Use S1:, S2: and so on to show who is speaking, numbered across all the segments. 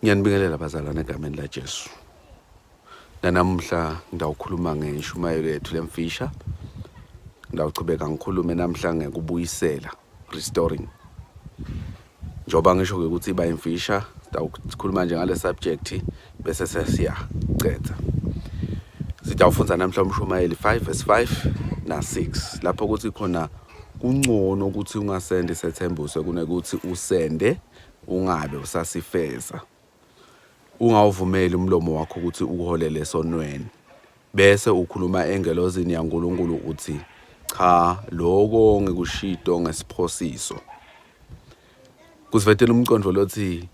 S1: Ngiyanibingelela bazalwane egameni laJesu. Nanamuhla ngitawukhuluma ngeshumayelo yethu lemfisha. Ngitawuchubeka ngikhulume namhla ngekubuyisela, restoring. Njengoba ngisho-ke ukuthi iba imfisha, sitawukhuluma nje ngale subject bese sesiyacedza. Sitawufundza namhla umshumayeli 5 verse 5 na 6 lapho kuthi khona kungcono ukuthi ungasendi isethembiso kunekuthi usende ungabe usasifeza. Ungawuvumeli umlomo wakho ukuthi ukuholele esonweni. Bese ukhuluma engelozini yaNkulunkulu uthi, cha, loko ngikushito ngesiphosiso. Kusivetela umqondo lothi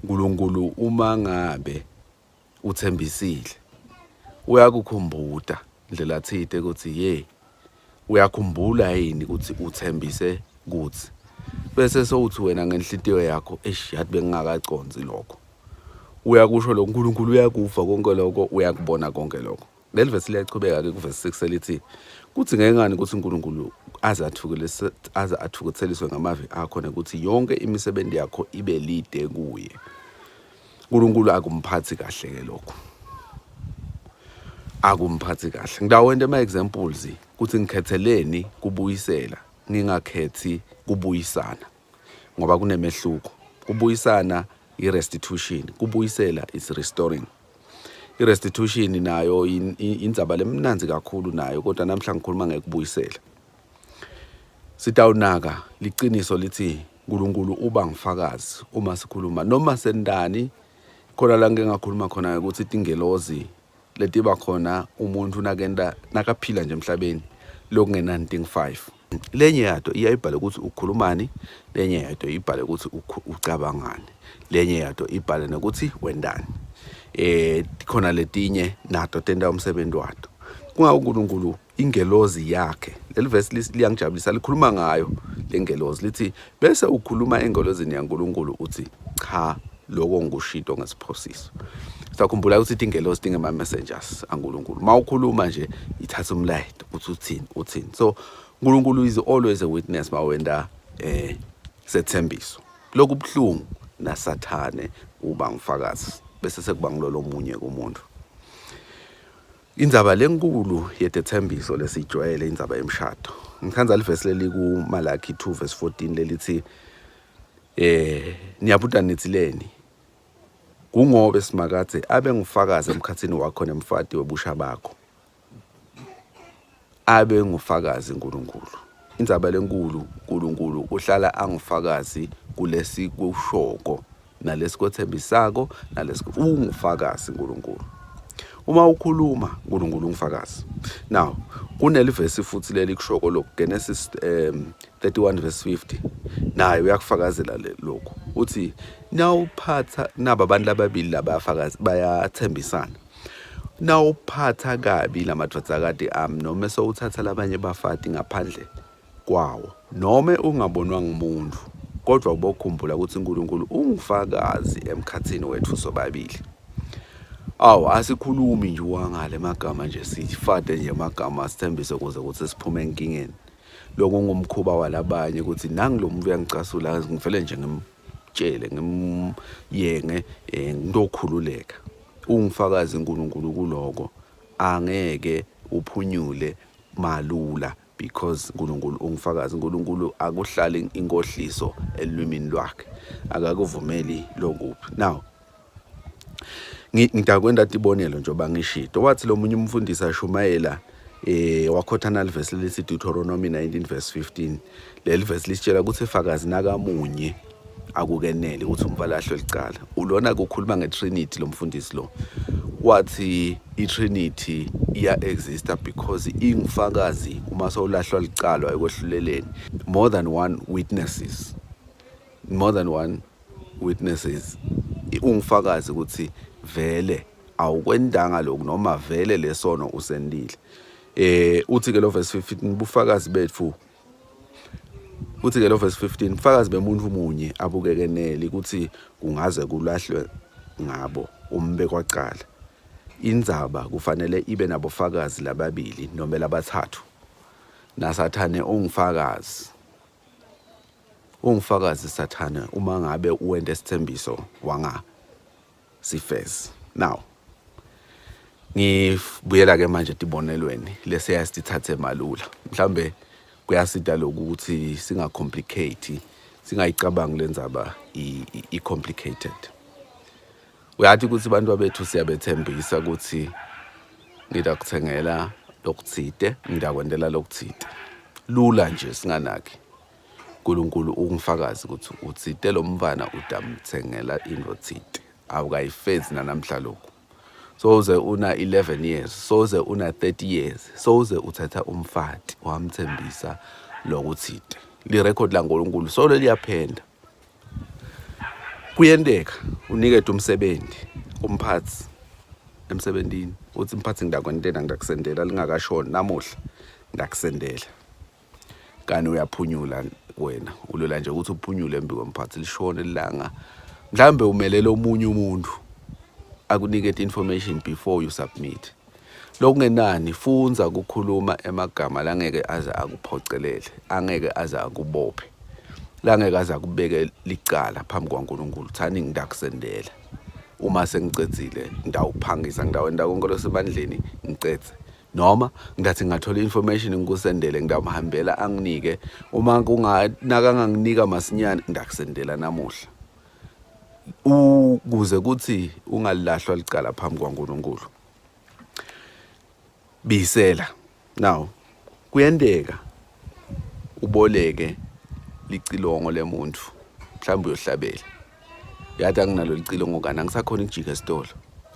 S1: uNkulunkulu uma ngabe uthembisile uyakukhumbuta ndlela thite ukuthi ye uyakhumbula yini ukuthi uthembise kuthi bese sowuthi wena ngenhlitiyo yakho eish yathi bengingakaconzi lokho uyakusho lokho uNkulunkulu uyakuva konke lokho uyakubona konke lokho leli vesi liyachubeka-ke kuvesi 6 elithi kuthi ngengani ukuthi uNkulunkulu aze athukelise aze athukutheliswe ngamavi akho nekuthi yonke imisebenzi yakho ibe lide kuye uNkulunkulu akumphathi kahle ke lokho akumphathi kahle ngidawenta ama examples ukuthi ngikhetheleni kubuyisela ngingakhethi kubuyisana ngoba kunemehluko kubuyisana i-restitution kubuyisela is restoring i-restitution nayo indzaba lemnandzi kakhulu nayo kodwa namhla ngikhuluma ngekubuyisela sitawunaka liciniso lithi uNkulunkulu uba ngifakazi uma sikhuluma noma sendani khona la ngike ngakhuluma khona ukuthi tingelozi letiba khona umuntu nakenta nakaphila nje emhlabeni lokungenani ting 5 lenye yato iyayibhale ukuthi ukhulumani lenye yato ibhale ukuthi ucabangani lenye yato ibhale nokuthi wendani eh khona letinye nato tenta umsebenzi wato kungako uNkulunkulu ingelozi yakhe leli verse liyangijabulisa likhuluma ngayo lengelozi lithi bese ukhuluma engelozini yaNkulunkulu uthi cha lokho ngikushito ngesiphosiso sakhumbula ukuthi ingelozi tingema messengers aNkulunkulu uma ukhuluma nje ithatha umlayeto ukuthi uthini uthini so uNkulunkulu is always a witness mawenda eh sethembiso lokubuhlungu nasathane uba ngufakazi bese sekuba ngilolo munye kumuntu Indzaba lenkulu yetethembiso lesijwayele indzaba yemshado. Ngithanda livesi leli kuMalaki 2 verse 14 lelithi eh niyabuta nithi leni kungobe simakadze abe ngufakazi emkhathini wakho nemfati webusha bakho abe ngufakazi uNkulunkulu indzaba lenkulu uNkulunkulu uhlala angufakazi kulesikushoko nalesikwethembisako nalesi ungufakazi uNkulunkulu uma ukhuluma uNkulunkulu ungufakazi now kunelivesi futhi leli kushoko lokhu Genesis um, 31 verse 50 naye uyakufakazela lokhu uthi nawuphatha naba abantu lababili labafakazi bayathembisana nawuphatha kabi lamadvodzakati ami noma sewuthatha labanye bafati ngaphandle kwawo nome ungabonwa ngumuntu kodwa ubokhumbula ukuthi uNkulunkulu ungufakazi emkhathini wethu sobabili awu asikhulumi nje wangale magama nje sifade nje amagama sithembise ukuze ukuthi siphume enkingeni lokho ngumkhuba walabanye ukuthi nangi lo muntu uyangicasula ngivele nje ngimtshele ngimyenge eh, ngitokhululeka ungufakazi uNkulunkulu kuloko angeke uphunyule malula because uNkulunkulu ungufakazi uNkulunkulu akuhlali inkohliso elwimini lwakhe akakuvumeli lokuphi now ngitakwenda tibonelo njengoba ngishito wathi lo munye umfundisi ashumayela eh wakhothana livesi lelithi Deuteronomy 19 verse 15 leli vesi lisitshela ukuthi fakazi nakamunye akukeneli ukuthi umfalahlwe licala ulona kukhuluma ngetrinity lo mfundisi lo wathi itrinity iya exista because ingufakazi uma sowulahlwa licalwa ekwehluleleni more than one witnesses more than one witnesses ungufakazi ukuthi vele awukwendanga lokhu noma vele lesono usendile eh uthi ke lo verse 15 bufakazi bethu Uthi ke lo verse 15 ubufakazi bemuntu munye abukekeneli ukuthi kungaze kulahlwe ngabo umbekwacala. Indzaba kufanele ibe nabofakazi lababili nome labathathu. NaSathane ungufakazi. Ungufakazi Sathane uma ngabe uwente isithembiso wanga. sifeze. Now ngibuyela ke manje etibonelweni lesiyaye sitithathe malula. Mhlambe kuyasita lokuthi singacomplicate, singayicabangi lendzaba i-complicated. Uyathi ukuthi abantu bethu siyabethembisa ukuthi ngitakuthengela lokuthite, ngitakwendela lokuthite. Lula nje singanaki. uNkulunkulu ungifakazi ukuthi uthite lo mfana utamthengela into thite. Awukayifezi nanamhla lokhu. Soze una 11 years, soze una 30 years, soze uthatha umfati wamthembisa lokuthite. Lirekhodi laNkulunkulu solo liyaphenda. Kuyenteka unikete umsebenzi umphathi emsebenzini uthi mphathi ngidakwentela ngidakusendela lingakashoni namuhla ngidakusendela kani uyaphunyula wena ulwela nje ukuthi uphunyule embi komphathi lishone ilanga mhlambe umelele omunye umuntu akunikete information before you submit. Lokungenani fundza kukhuluma emagama langeke aze akuphocelele, angeke aze akubophe, langeke aze akubeke licala phambi kwaNkulunkulu. Thani ngitakusendela uma sengicedzile, ngitawuphangisa, ngitawenta konke lokusebandleni ngicedze. Noma ngithi ngingathola i-information ngikusendele, ngitawumhambela anginike. Uma nakanganginika masinyane ngitakusendela namuhla. Ukuze kuthi ungalilahlwa licala phambi kwaNkulunkulu. Biyisela. Now kuyenteka uboleke licilongo lemuntu, mhlawumbe uyohlabela. Yathi anginalo licilongo kani angisakhona ukujika esitolo.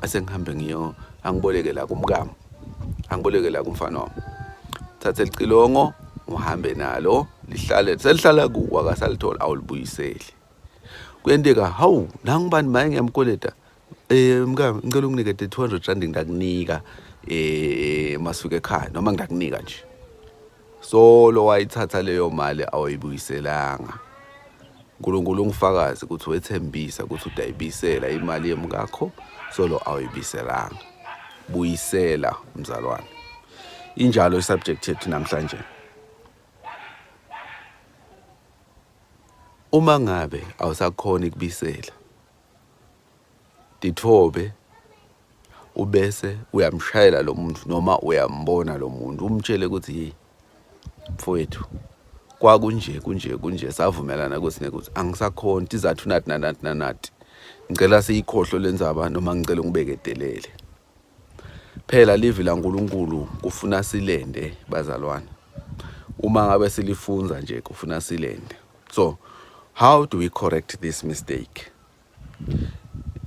S1: Ase ngihambe ngiyo angiboleke la kumkami. Angiboleke la kumfana wami. Thathe licilongo uhambe nalo lihlale selihlala kuwo akasalithola awulibuyiseli. Kuyenteka hawu nangu bani maye ngiyamkweleta. Mkami ngicela unginikete 200 rand ngitakunika masifika ekhaya noma ngitakunika nje. Solo wayithatha leyo mali awuyibuyiselanga. uNkulunkulu ungifakazi ukuthi wethembisa ukuthi udayibisela imali yemkakho solo awuyibiselanga. Buyisela mzalwane. Injalo isubject yethu namhlanje. Uma ngabe awusakhoni kubisela tithobe ubese uyamshayela lo muntu noma uyambona lo muntu umtshele ukuthi hey mfowethu kwakunje kunje kunje savumelana ukuthi nekuthi angisakhoni tizathu nati nanati nanati ngicela siyikhohlwe lenzaba noma ngicela ungibekedelele. Phela livi laNkulunkulu kufuna silende bazalwane. Uma ngabe silifunza nje kufuna silende. So how do we correct this mistake?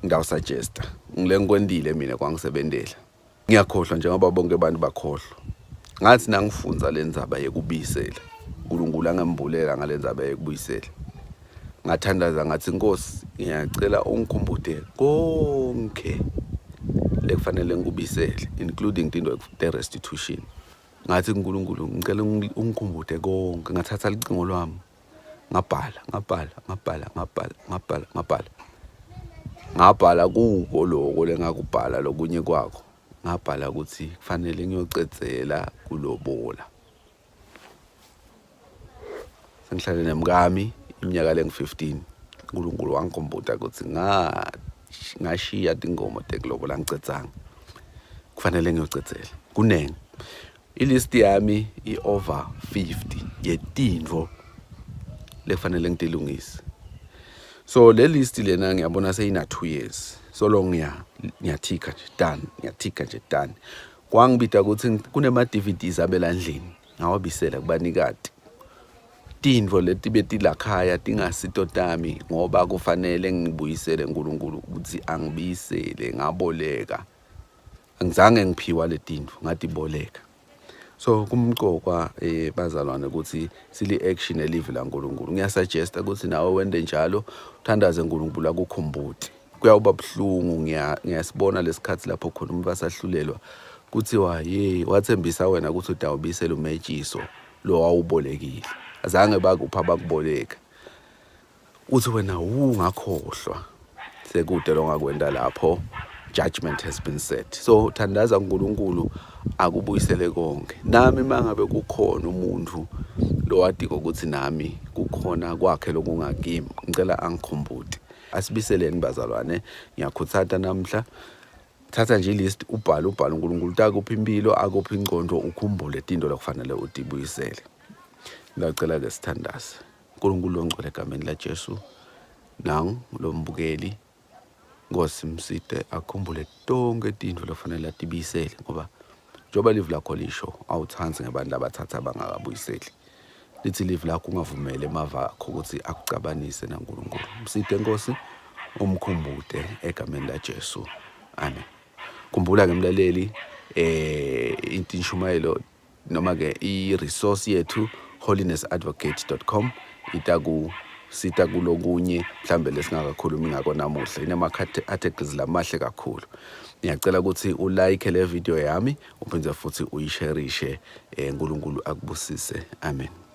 S1: Ngawusuggesta ngile ngikwendile mina kwangisebentela. Ngiyakhohlwa njengoba bonke abantu bakhohlwa. Ngathi nangifunza le ndzaba yekubuyisela, uNkulunkulu angembulela ngale ndzaba yekubuyisela. Ngathandaza ngathi Nkosi ngiyacela ungikhumbute konke lekufanele ngikubisele including into the restitution. Ngathi kuNkulunkulu ngicela ungikhumbute konke. Ngathatha licingo lwami ngabhala ngabhala ngabhala ngabhala ngabhala ngabhala ngabhala kuko loko lengakubhala lokunye kwako ngabhala ukuthi kufanele ngiyocedzela kulobola. Sengihlale nemkami iminyaka lengu-15. uNkulunkulu wangikhumbuta ukuthi ngashiya tingoma tekulobola angicedzanga. Kufanele ngiyocedzela. Kunengi. Ilist yami i-over 50 yetintfo lekufanele ngitilungise. So le list lena ngiyabona seyina 2 years. So long ngiyathika nje done, ngiyathika nje done. Kwangibida ukuthi kunema DVDs abela ndlini ngawabisela kubanikati. Tintfo leti betilakhaya tingasito tami ngoba kufanele ngibuyisele uNkulunkulu ukuthi angibuyisele ngaboleka. Angizange ngiphiwa letintfo ngatiboleka. So kumqokwa bazalwane ukuthi sili action elivi laNkulunkulu. Ngiyasuggesta ukuthi nawe wende njalo uthandaze uNkulunkulu akukhumbute. Kuyawuba buhlungu ngiyasibona lesikhathi lapho khona umuntu asahlulelwa kuthiwa hey wathembisa wena ukuthi utawubisela umetshiso lo wawubolekile. Azange bakupha bakuboleka. Uthi wena ungakhohlwa sekude longakwenda lapho judgment has been set. So thandaza uNkulunkulu akubuyisele konke. Nami mangabe kukhona umuntu lowadinga ukuthi nami kukhona kwakhe lokungakimi ngicela angikhumbute. Asibiseleni bazalwane, ngiyakhuthata namhla thatha nje ilist ubhale ubhale uNkulunkulu utakuphi impilo akuphi ingqondo ukhumbule tinto lokufanele utibuyisele. Ngiyacela ke sithandaze. uNkulunkulu ongcwele egameni laJesu nangu lo mbukeli Nkosi msite akhumbule tonke tintfo lofanele atibuyisele ngoba njengoba livi lakho lisho awuthandi ngebantu labathatha abangakabuyiseli lithi livi lakho ungavumeli emava akho ukuthi akucabanise naNkulunkulu msite Nkosi umkhumbute egameni laJesu amen khumbula ke mlaleli eh intshumayelo noma-ke i-resource yethu holinessadvocate.com itakusita kulokunye mhlambe lesingakakhulumi ngako namuhla inama-articles lamahle kakhulu ngiyacela ukuthi ulike le video yami uphinde futhi uyisherishe eh, uNkulunkulu akubusise amen.